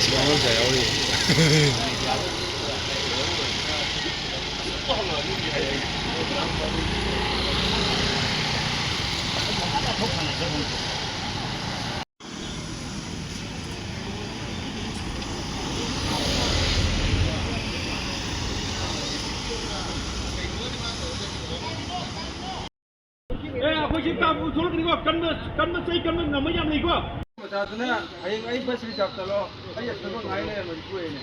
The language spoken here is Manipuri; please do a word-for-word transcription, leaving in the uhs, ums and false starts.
ꯁꯤ ꯃꯉꯣꯟꯗ ꯌꯥꯎꯔꯤ꯫ ꯑꯦ, ꯑꯩꯈꯣꯏꯁꯤ ꯇꯥꯕꯨ ꯊꯣꯛꯂꯛꯀꯅꯤꯀꯣ꯫ ꯀꯟꯕ, ꯀꯟꯕ ꯆꯩ ꯀꯟꯕ ꯉꯝꯕ ꯌꯥꯝ ꯂꯩꯀꯣ꯫ ꯃꯆꯥꯗꯨꯅ ꯍꯌꯦꯡ ꯑꯩ ꯕꯁ ꯔꯤꯖꯥꯕ ꯆꯠꯂꯣ, ꯑꯩ ꯑꯁꯣꯏꯕ ꯉꯥꯏ ꯂꯩꯔꯝꯃꯗꯤ ꯇꯣꯛꯑꯦꯅꯦ꯫